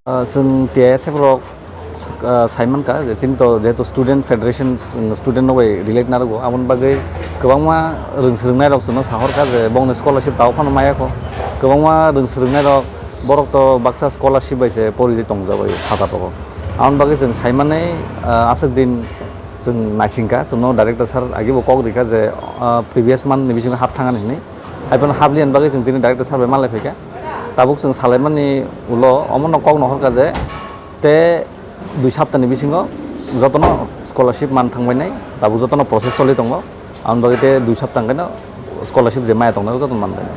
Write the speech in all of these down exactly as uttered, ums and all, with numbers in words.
Ah, chwng T I S F rok, ah, sai mankha je chini to jehetu student federation, chwng student no bai relate narwgo, aboni bagwi kwbangma rwng swrwngnairok chwngno sahorkha je bongni scholarship tabuk phano maya kho. Kwbangma rwng swrwngnairok borok to baksa scholarship bai se pori tongjabai phataro. Aboni bagwi chwng sai mani, ah, aswk din chwng naisingkha, chwngno director sir agi bo kok rikha je, ah, previous month ni bisingo hap thangani hinwi. Haiphano habliya ni bagwi chwng tini director sir bai malai phaikha. Tabuk chwng salaimani ulo omono kokno horkha je te dui saptani bisingo jotono scholarship man thangbainai, tabuk jotono process choli tongo. Aboni bagwi te dui sapta hwnkhe no scholarship je maya tongnai jotono manbainai.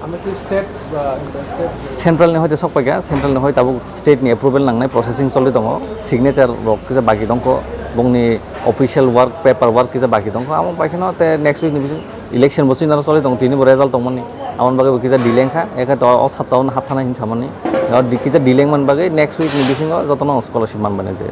Ami twi state ba inter state? Central ni hoite sok paikha, central ni hoi tabuk state ni approval nangnai, processing choli tongo, signature rok kisa baki tongkho, bongni official work, paper work kisa baki tongkho, amo bai kheno te next week ni bising election bo chini choli tongo, tini bo result tongmani, aboni bagwi bo kisa delay wngkha, ekhe to o sapta o hapthana hin samani, o di-, kisa delay wngmani bagwi next week ni bisingo jotono scholarship manbainai je.